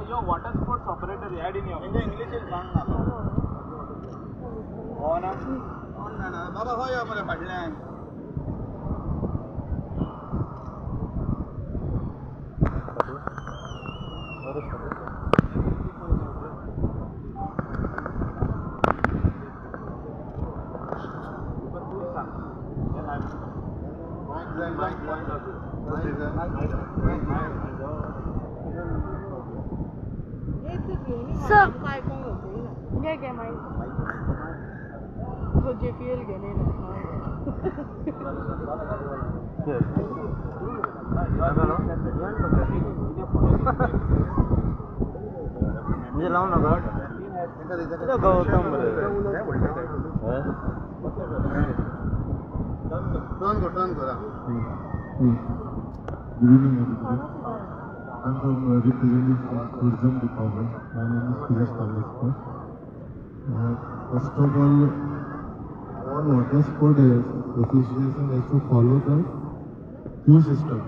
Your water sports operator add in your English is बाबा हय मरे फाटल्यान. Sir, घे घे मायक तो JPL घेणे ना. म्हणजे लावू नका गौतम. टर्न करा. Good evening, everybody. I'm from representing from Tourism Department. My name is Suresh Kavlekar. First of all water sport association has to follow the queue system.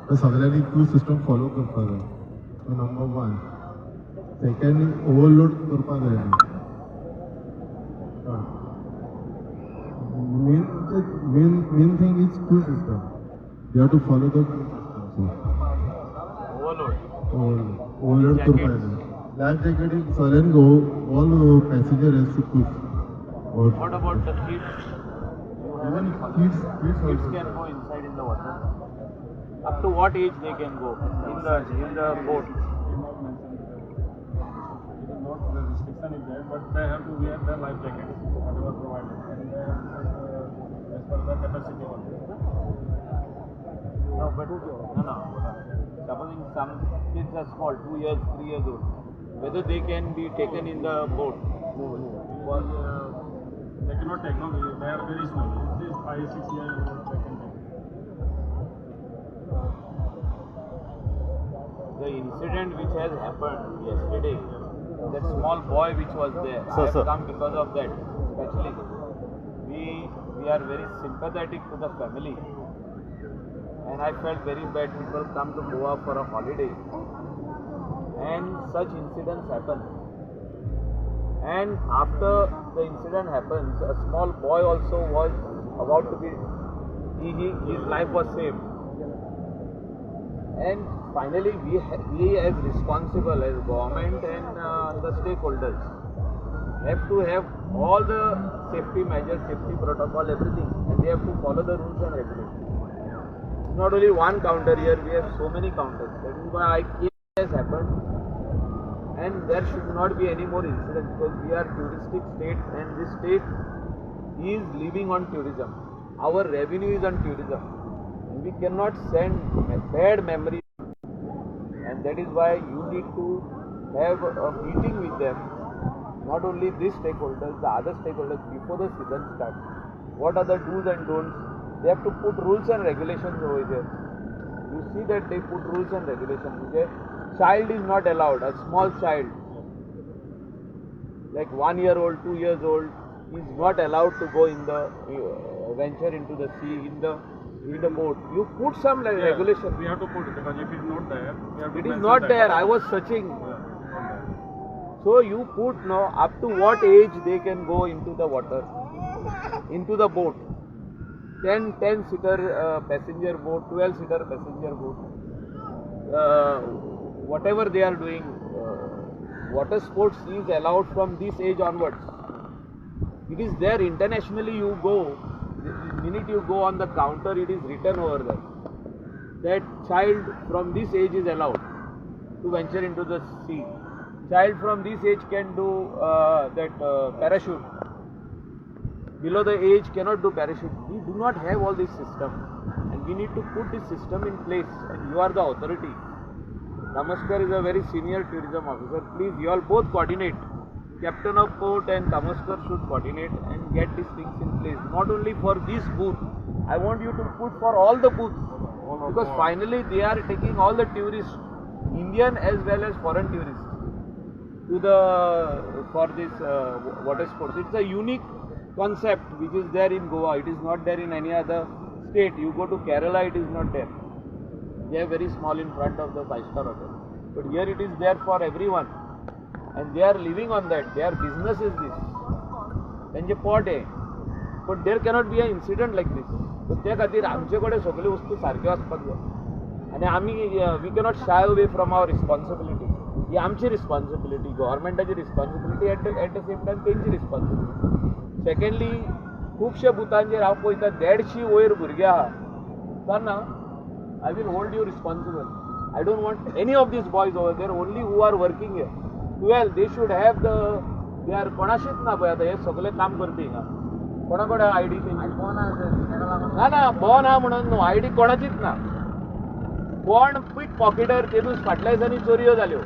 तर सगळ्यांनी क्यू सिस्टम फॉलो करपाक जाय. Number one. Second, overload करपाक जायना. Main thing is queue system. You have to follow the queue system. So overload करपाक जायना. Life jacket सगळ्यांनी go all passenger has to put. What about the kids? Even kids Kids also. can go inside in the water. Up to what age they can go in the boat? Not the restriction is there, but they have to wear the life jackets, whatever provided, and they have, as per the capacity also. No, but no. Supposing some kids are small, 2 years, 3 years old, whether they can be taken in the boat? No. They cannot take. No, they are very small. It is 5, 6 years old they can take. The incident which has happened yesterday, that small boy which was there, Sir, I have sir. come because of that. Especially, we are very sympathetic to the family, and I felt very bad. People come to Goa for a holiday, and such incidents happen. And after the incident happens, a small boy also was about to be, his life was saved. And finally, we as responsible as government and the stakeholders, have to have all the safety measures, safety protocol, everything, and they have to follow the rules and regulations. It's not only one counter here, we have so many counters. That is why I case has happened, and there should not be any more incidents because we are touristic state and this state is living on tourism. Our revenue is on tourism, and we cannot send bad memory, and that is why you need to have a meeting with them, not only these stakeholders, the other stakeholders, before the season starts. What are the do's and don'ts? They have to put rules and regulations over here. You see that they put rules and regulations. Okay? Child is not allowed, a small child, like 1 year old, 2 years old, is not allowed to go in the venture into the sea in the boat. You put some like Yeah, regulation. We have to put it because if it's not there, we have to It is mention not that. there. I was searching. Yeah, it's not there. So you put now up to what age they can go into the water, into the boat. 10 seater passenger boat, 12 seater passenger boat. Whatever they are doing, water sports is allowed from this age onwards. It is there internationally. You go, the minute you go on the counter, it is written over there that child from this age is allowed to venture into the sea. Child from this age can do that parachute. Below the age cannot do parachute. We do not have all this system, and we need to put this system in place. And you are the authority. Tamaskar is a very senior tourism officer. Please, you all both coordinate. Captain of port and Tamaskar should coordinate and get these things in place. Not only for this booth, I want you to put for all the booths, because finally they are taking all the tourists, Indian as well as foreign tourists, to the for this water sports. It's a unique concept which is there in Goa. It is not there in any other state. You go to Kerala, it is not there. They are very small in front of the five-star hotel. But here it is there for everyone. And they are living on that. Their business is this. तेंचे पोट आहे, but there cannot be a incident like this. So ते खातीर आमचे कडेन सगल्यो वस्तू सारक्यो आसपाक जाय आनी आमी we cannot shy away from our responsibility. ही आमची रिस्पॉन्सिबिलिटी, गव्हर्मेंटाची responsibility, at the same time तेंची रिस्पॉन्सिबिलिटी. सेकंडली, खुबशे बुथांचेर हांव पळयता देडशी वयर भुरगे आहा. ना, I will hold you responsible. I don't want any of these boys over there, only who are working here. 12, they should have the, they are कोणाशीच ना. पळय आतां हे सगळे काम करपी हिंगा कोणा कडेन I D तेंची ना. ना बोन आहा म्हणून न्हू, I D कोणाचीच ना. कोण पीक पॉकेटर, तेदूस फाटल्या दिसांनी चोरयो जाल्यो.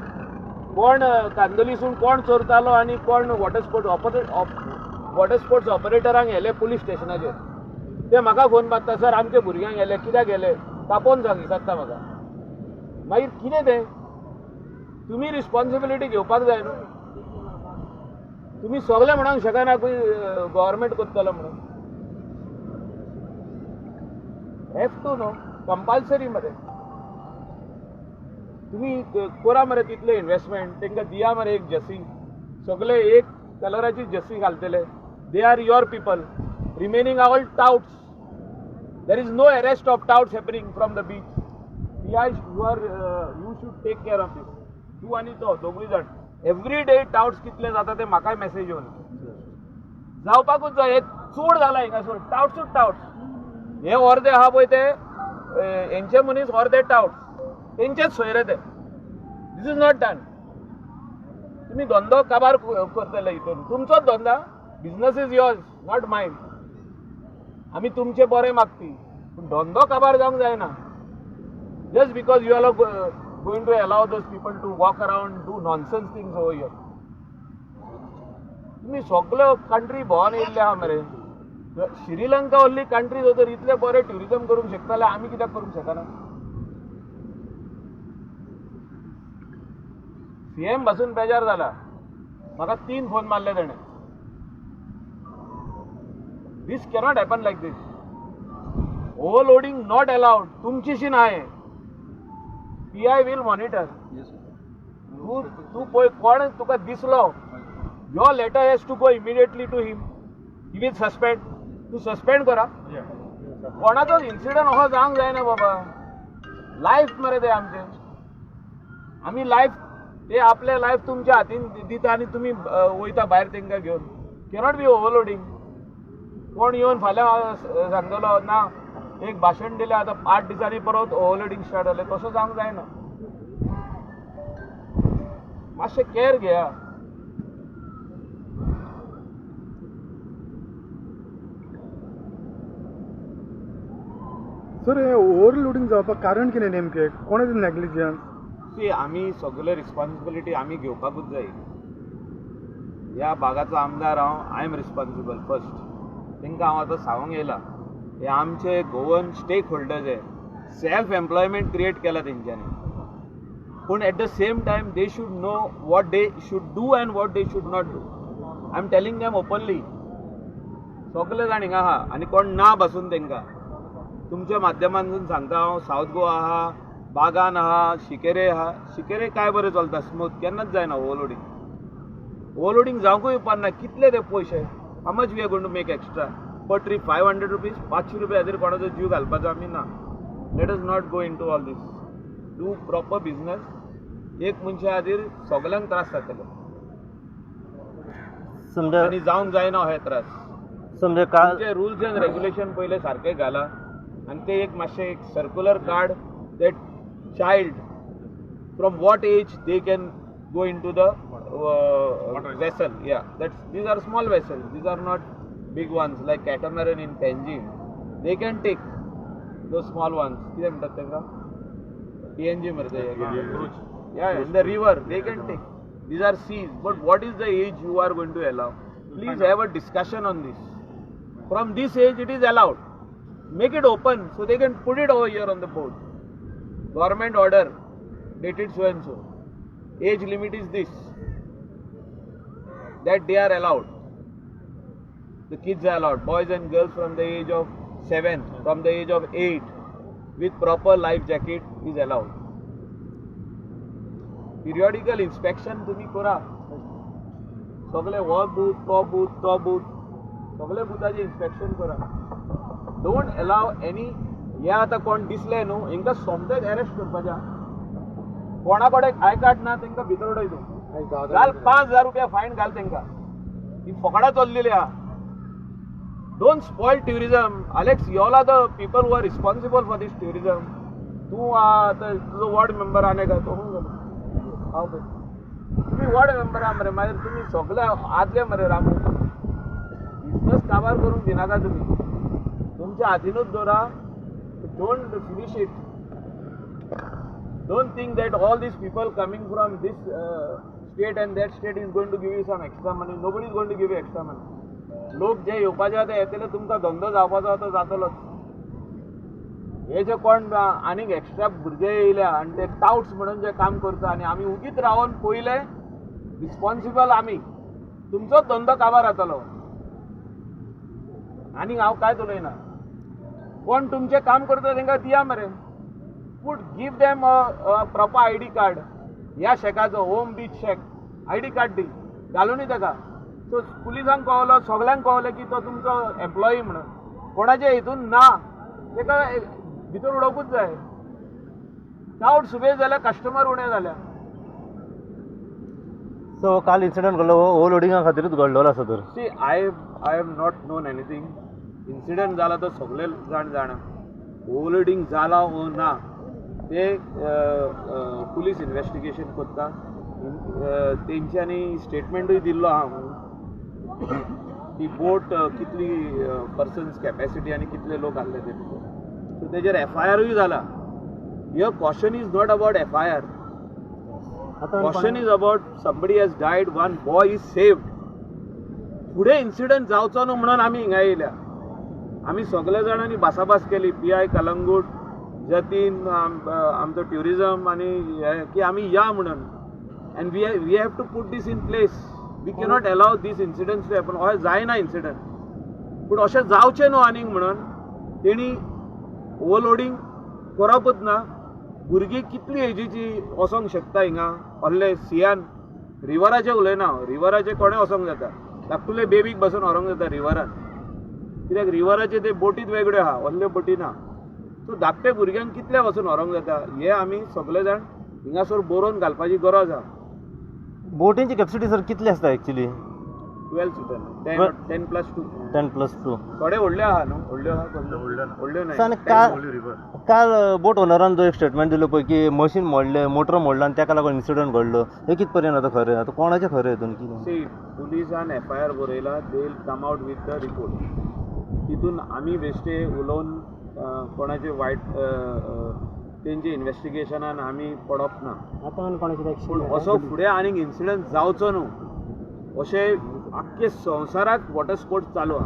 कोण कांदोलीसून कोण चोरतालो आनी कोण वॉटर स्पोर्ट्स ऑपरेटरांक व्हेले पुलीस स्टेशनाचेर. ते म्हाका फोन मारता, सर, आमच्या भुरग्यांक व्हेले, कित्याक व्हेले? तापोवन सांग विचारता म्हाका. मागीर कितें तें तुमी रिस्पॉन्सिबिलिटी घेवपाक जाय न्हू. तुमी सगळें म्हणूंक शकना गव्हर्मेंट करतलो म्हणून. Have to know compulsory मरे. तुमी करा मरे तितले इन्वेस्टमेंट, तांकां दिया मरे एक जर्सी, सगळे एक कलराची जर्सी घालतले. They are your people, remaining all touts. There is no arrest of touts happening from the beach. PI, you should take care of this. तूं आनी तो दोगूय जाण. एवरी डे टाउट्स कितले जाता ते म्हाकाय मॅसेज येवन जावपाकूच जाय. हे चड जाला हिंगासर, टाउट्सूच टाउट्स. हे अर्दे आहा पळय ते हेंचे मनीस, अर्दे टाउट्स, तेंचेच सोयरे ते. This is not done. तुमी धंदो काबार करतले हितून. तुमचोच धंदा, business is yours, not mine. आमी तुमचे बरें मागपी, पूण धंदो काबार जावंक जायना just because you are going to allow those people to walk around, do nonsense things over here. तुमी सगळ्यो कंट्री भोंवन येयल्ले आहा मरे. श्रीलंका व्हडली कंट्री जर इतले बरे ट्युरिजम करूंक शकता जाल्यार आमी कित्याक करूंक शकना? सीएम बसून बेजार जाला. म्हाका तीन फोन मारले तेणें. This cannot happen like this. Overloading not allowed. तुमचीशी नाय. PI will monitor. तू तू पळय, कोण तुका दिसलो, your letter has to go immediately to him. He will suspend. तू सस्पेंड करा. कोणाचोच इन्सिडंट असो जावंक जायना बाबा. लायफ मरे ते आमचे. आमी लायफ ते आपले लायफ तुमच्या हातीन दिता आनी तुमी वयता भायर तांकां घेवन. Cannot be overloading. कोण येवन फाल्यां सांगतलो ना एक भाशण दिलें आतां 8 दिसांनी परत ओवरलोडींग स्टार्ट जालें, तसो जावंक जायना. मातशें केअर घेया. सर, हे ओवरलोडींग जावपाक कारण कितें नेमकें? कोणाचें नेग्लिजन्स? सी, आमी सगळे रिस्पॉन्सिबिलिटी आमी घेवपाकूच जाय. ह्या भागाचो आमदार हांव, I am responsible first. तांकां हांव आतां सांगूंक येयला, हे आमचे गोवन स्टेक होल्डर्स हे सेल्फ एम्प्लॉयमेंट क्रिएट केला तेंच्यांनी, पूण at the same time they should know what they should do and what they should not do. I am telling them openly. सगळे जाण हिंगा आहा आनी कोण ना बसून तांकां तुमच्या माध्यमांतून सांगता हांव. सावथ गोवा आहा, बागान आहा, शिकेरे आहा. शिकेरे काय बरें चलता स्मूथ, केन्नाच जायना ओवरलोडींग. ओवरलोडींग जावंकूय उपकारना. कितले ते पयशे, how much we are going to make extra per trip? 500 rupees, 500 रुपया खातीर कोणाचो जीव घालपाचो आमी ना. Let us not go into all this. Do proper business. एक मनशा खातीर सगल्यांक त्रास जातले समजा आनी जावंक जायना हे त्रास. समजा काल तुमचे रुल्स एंड रेग्युलेशन पयले सारके घाला आनी ते एक मातशें एक सर्कुलर काड that child from what age they can go into the vessel. Yeah, that's, these are small vessels, these are not big ones like catamaran in Panjim. They can take those small ones. कितें म्हणटात तांकां PNG मरे ते. Yeah, in the river they can take. These are seas. But what is the age you are going to allow? Please have a discussion on this. From this age it is allowed. Make it open so they can put it over here on the board. Government order dated so and so. Age limit is this. That they are allowed. The kids are allowed. Boys and girls from the age of 7, from the age of 8, with proper life jacket is allowed. Periodical inspection तुम्ही करा. सगळे हो booth, तो booth, तो booth, सगळे बुथाचे inspection करा. Don't allow any. हे आतां कोण दिसले न्हू हेंकां सोमतेच अरेस्ट करपाचें. कोणा कडेन I card ना तांकां भितर उडय तूं. घाल 5,000 रुपया फायन घाल तांकां. ही फकडां चल्लेली आहा. Don't spoil tourism. Alex, you all are the people who are responsible for this tourism. तूं आतां तुजो वॉर्ड मेंबर आनी काय तो खंय गेलो? हांव पळय तुमी वॉर्ड मेंबर आहा मरे, मागीर तुमी सगळे आदले मरे रामू. बिजनस काबार करूंक दिनाका तुमी, तुमच्या हातीनूच दवरा. Don't finish it. Don't think that all these people coming from this state and that state is going to give you some extra money. Nobody is going to give you extra money. लोक जे येवपाचे आहा ते येतले, तुमकां धंदो जावपाचो आहा तो जातलोच. हे जे कोण आनीक एक्स्ट्रा भुरगे येयल्या आनी ते टावट्स म्हणून जे काम करता आनी आमी उगीत रावन पयले रिस्पॉन्सिबल आमी, तुमचोच धंदो काबार जातलो. आनीक हांव कांयच उलयना. कोण तुमचें काम करता तांकां दिया मरे. Put give them a proper ID card. ह्या शेकाचो home beach shack ID card दी, घालुनी ताका. सो पुलिसांक कळलो, सगल्यांक कळलें की तो तुमचो एम्प्लॉई म्हणून. कोणाच्या हितून ना ताका भितर उडोवंकूच जाय. टावट सुबेज जाल्यार कस्टमर उणें जाल्या. सो काल इन्सिडंट घडलो ओवरलोडिंगा खातीरूच घडलेलो आसा तर. See, I have not known anything. Incident जाला तो सगळे जाण जाणा. ओवरलोडींग जाला ओ ना ते पुलीस इन्वेस्टिगेशन करता. तेंच्यांनी स्टेटमेंटूय दिल्लो आहा म्हणून ती बोट कितली पर्सन्स कॅपॅसिटी आनी कितले लोक आहले ते भितर. सो तेजेर एफ I आरूय जाला. Your caution is not about FIR. Caution is about somebody has died, one boy is saved. फुडें इन्सिडंट जावचो न्हू म्हणून आमी हिंगा येयल्या. आमी सगळे जाणांनी भासाभास केली, पी I Calangute, Jatin, आमचो ट्युरिजम आनी हे की आमी या म्हणून. And we have to put this in place. We cannot allow these incidents to happen. अशें जायना इन्सिडंट, पूण अशें जावचें न्हू आनीक म्हणून तेणी ओवरलोडींग करपूच ना. भुरगीं कितली एजीची वचोंक शकता हिंगा व्हडले सियान. रिवराचें उलयना, रिवराचें कोणें वचोंक जाता, धाकटुले बेबीक बसून व्हरूंक जाता रिवरान, कित्याक रिवराचे ते बोटीत वेगळ्यो आहा, व्हडल्यो बोटी ना. सो धाकटे भुरग्यांक कितले वचून व्हरूंक जाता हे आमी सगळे जाण हिंगासर बरोवन घालपाची गरज आहा. बोटींची कॅपॅसिटी सर कितली आसता एक्चुली? 12 seater, 10 10 plus 2. 10 plus 2. थोडे व्हडल्यो आहा न्हू, व्हडल्यो आहा, व्हडल्यो. सर, आनी नाही. काल काल बोट ओनरान जो एक स्टेटमेंट दिलो पळय की मशीन मोडलें, मोटर मोडलो आनी ताका लागून इन्सिडंट घडलो, हें कित पर्यंत आतां खरें? आतां कोणाचें खरें हितून कितें? सी, पुलिसान एफआयआर बरयला, they will come out with the report. तितून आमी बेश्टे उलोवन कोणाचे वायट तेंचे इन्वेस्टिगेशनान आमी पडप ना. आतां आनी कोणाचेर एक्शन? पूण असो फुडें आनीक इन्सिडंट जावचो न्हू अशें आख्खे संवसाराक वॉटर स्पोर्ट्स चालू आहा,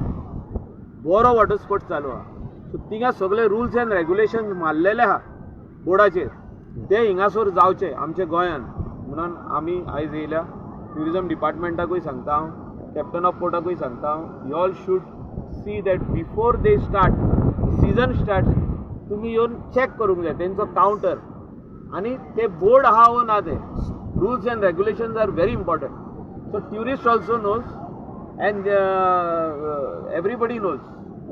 बरो वॉटर स्पोर्ट्स चालू आहा. सो थिंगा सगळे रुल्स एंड रेगुलेशन मारलेले आहा बोर्डाचेर, ते हिंगासर जावचे आमच्या गोंयान म्हणून आमी आयज येयल्या. ट्युरिजम डिपार्टमेंटाकूय सांगता हांव, कॅप्टन ऑफ पोर्टाकूय सांगता हांव, you all should see that before they start, season start, तुमी येवन चॅक करूंक जाय तेंचो कावंटर आनी ते बोर्ड आहा वो ना. ते rules and regulations are very important, so tourist also knows and everybody knows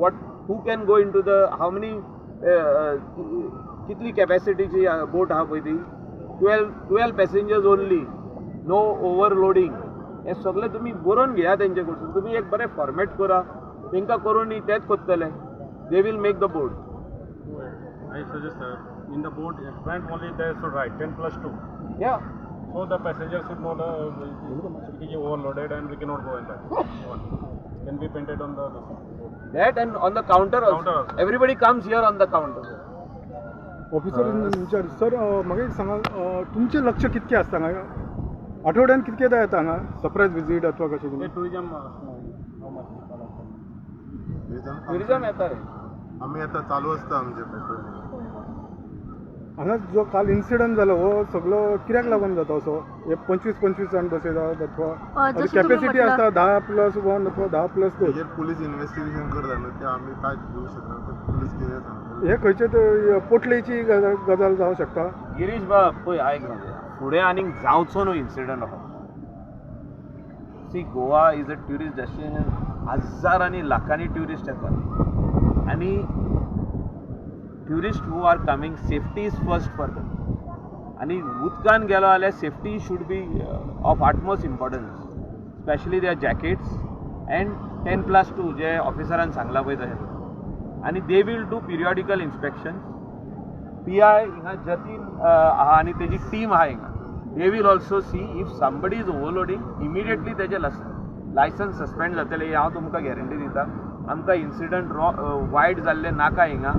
what, who can go into the, how many, कितली कॅपॅसिटीची बोट आहा पळय ती, 12 passengers only, no overloading, हे सगळें तुमी बरोवन घेया तेंचे कडसून. तुमी एक बरें फॉर्मेट करा, तांकां करून न्ही, तेच करतले, they will make the board. I suggest, sir, in the boat, in front only they should write 10 plus 2. Yeah. So the passengers should know the it is overloaded and we cannot go in that. One. Can be painted on the this boat. That and on the counter also. Counter also. Everybody comes here on the counter. Officer in charge sir, म्हाका एक सांगा, तुमचें लक्ष कितकें आसता हांगा? आठवड्यान कितकेदां येता हांगा सरप्रायज विजीट अथवा कशें The कितें? tourism, how much people are coming? Tourism येता रे. आमी आतां चालू आसता आमचें पेट्रोलिंग. हांगा जो काल इन्सिडंट जालो हो सगळो कित्याक लागून जाता असो? हे 25 25 जाण बसयतात अथवा जशें तुमी कॅपेसिटी म्हटलां आसता 10 प्लस 1 अथवा 10 प्लस 2. हेजेर पुलीस इन्वेस्टिगेशन करता न्हू, ते आमी कांय दिवंक शकना. ते पुलीस कितें सांगतले. हे खंयचे ते पोटलेची गजाल गजाल जावंक शकता. गिरीश बाब, पळय, आयक म्हाजें, फुडें आनीक जावचो न्हू इन्सिडंट असो. See, Goa is a tourist destination. हजारांनी लाखांनी ट्युरिस्ट येतात आनी tourist who are coming, safety is first for them. आनी उदकान गेलो जाल्यार safety should be of utmost importance, specially their jackets and 10 plus 2 जे ऑफिसरान सांगलां पळय तशें. आनी they will do periodical inspection. PI हिंगा जतीन आहा आनी तेजी टीम आहा हिंगा. They will also see if somebody is overloading, immediately तेजे लायसन्स सस्पेंड जातलें, हें हांव तुमकां गॅरंटी दिता. आमकां इन्सिडंट वायट जाल्ले नाका हिंगा.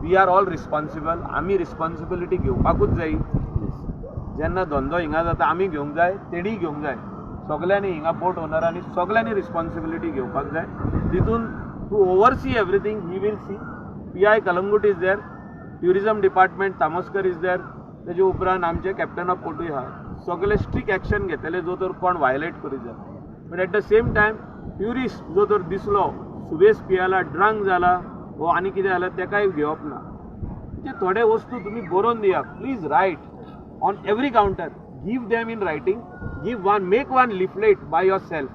We are all responsible. आमी रिस्पॉन्सिबिलिटी घेवपाकूच जाय. जेन्ना धंदो हिंगा जाता, आमी घेवंक जाय, तेणीय घेवंक जाय. सगल्यांनी हिंगा बोट ओनरांनी सगल्यांनी रिस्पॉन्सिबिलिटी घेवपाक जाय. तितून to oversee everything, he will see, PI Calangute is there, tourism department Tamaskar is there, तेजे उपरांत आमचे कॅप्टन ऑफ पोर्टूय आहा. सगळे स्ट्रिक्ट एक्शन घेतले जो तर कोण वायलेट करीत जाल्यार. But at the same time, tourist जो तर दिसलो सुबेज पियाला, ड्रंक जाला वो आनी कितें जाल्यार तेकाय घेवप ना. म्हणजे थोडे वस्तू तुमी बरोवन दिया. Please write on every counter, give them in writing, give one, make one leaflet by yourself,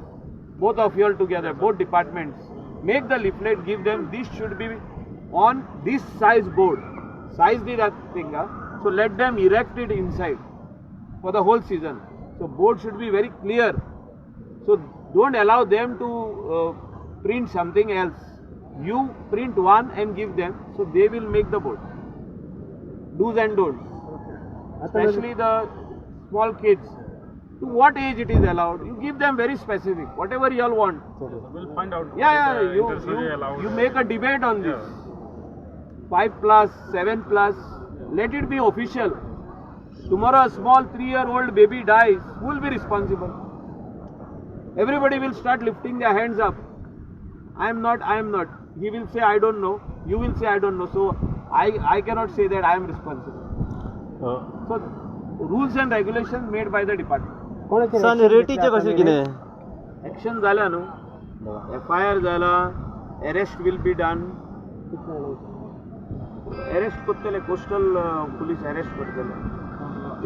both of you all together, both departments, make the leaflet, give them, this should be on this size board, size दितात तांकां. So let them erect it inside for the whole season. So board should be very clear, so don't allow them to print something else. You print one and give them, so they will make the board. Do's and don'ts, especially the small kids, to what age it is allowed, you give them very specific, whatever you all want. We'll find out what Yeah, is yeah, the you internationally you, allowed. You make a debate on this. 5 plus, 7 plus, let it be official. Tomorrow a small 3-year-old baby dies, who will be responsible? Everybody will start lifting their hands up. I am not, I am not. He will say, "I don't know." You will say, "I don't know." So I cannot say that I am responsible. So rules and regulations made by the department. Sir, आनी रेटीचें कशें कितें? Action जाल्या न्हू, FIR जाला, arrest will be done. Arrest करतले, coastal police arrest करतले.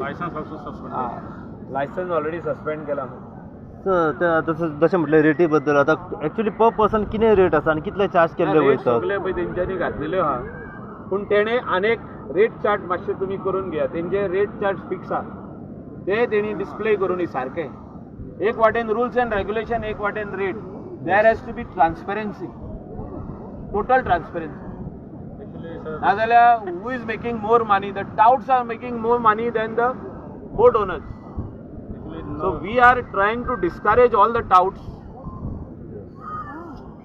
License also suspended. Licence already suspend केला न्हू. सर, ते आतां जशें म्हटलें रेटी बद्दल, आतां एक्चुली पर पर्सन कितें रेट आसा आनी कितले चार्ज केल्ले रेट वयतात? सगळे पळय तेंच्यांनी घातलेल्यो आहा, पूण तेणें आनेक रेट चार्ट मातशें तुमी करून घेया. तेंचे रेट चार्ट फिक्स आहा. ते तेणी डिस्प्ले करूनी सारकें. एक वाटेन रुल्स अँड रेग्युलेशन, एक वाटेन rate. There has to be transparency, total transparency. Actually, sir, नाजाल्यार who is making more money? The touts are making more money than the boat owners. Actually, so no, we are trying to discourage all the touts.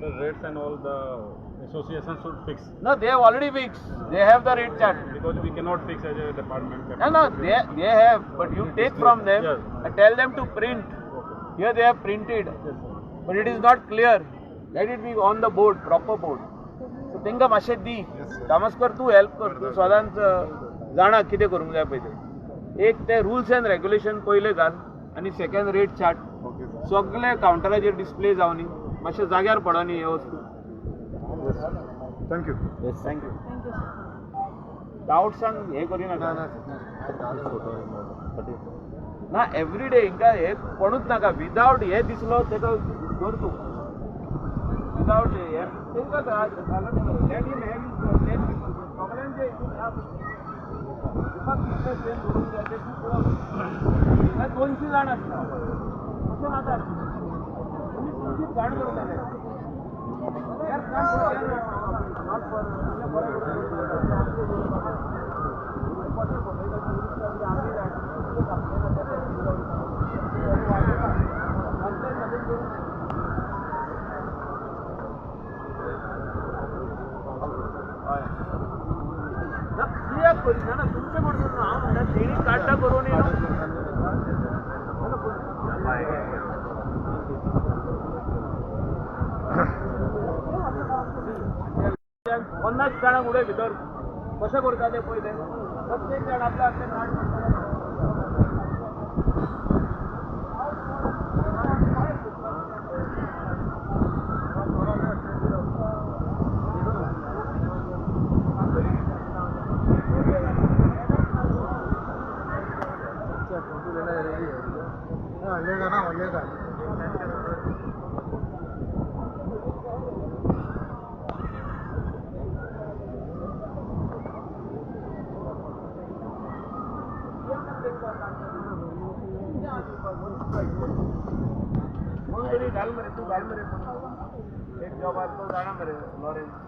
The rates and all the association should fix. No, they have already fixed. They have the rate chart. Because we cannot fix as a department. No, no, they have, but you take from them Yes. and tell them to print. Here they have printed, Yes, sir. But it is not clear. Let it be on the board, proper board. So तांकां मातशें दी. तामसकर, तूं help कर. तूं सदांच जाणा कितें करूंक जाय पळय तें. एक ते रुल्स एंड रेग्युलेशन पयलें घाल आनी सेकंड रेट चार्ट सगळे कावंटराचेर डिस्प्ले जावनी, मातशें जाग्यार पडनी हे वस्तू. Thank you. Thank you. Thank you sir. डावट्सांक हे करिनाका ना. एवरी डे हिंगा हे कोणूच नाका. विदावट हे दिसलो तेका धर तूं. विदावट हे तेंकां let him have his 10 people. सगळ्यांचे हितून ह्या दीपक कितले तुवें धरूंक जाय ते तूं पळोव. हिंगा 200 जाण आसता, अशें नाका. तुमी तुमचीच घाण करतले. Not for ना, कित्याक करिना ना तुमचे कडसून. हांव म्हणटा तेणी काडटा करून न्हू. 50 जाणांक उडय भितर. कशें करता ते पळय. ते प्रत्येक जाण आपल्या आपले कार्ड. लेगा ना, लेगा. कोण तरी घाल मरे, तूं घाल मरे. एक जॉबार तो जाणा मरे लॉरेन्स.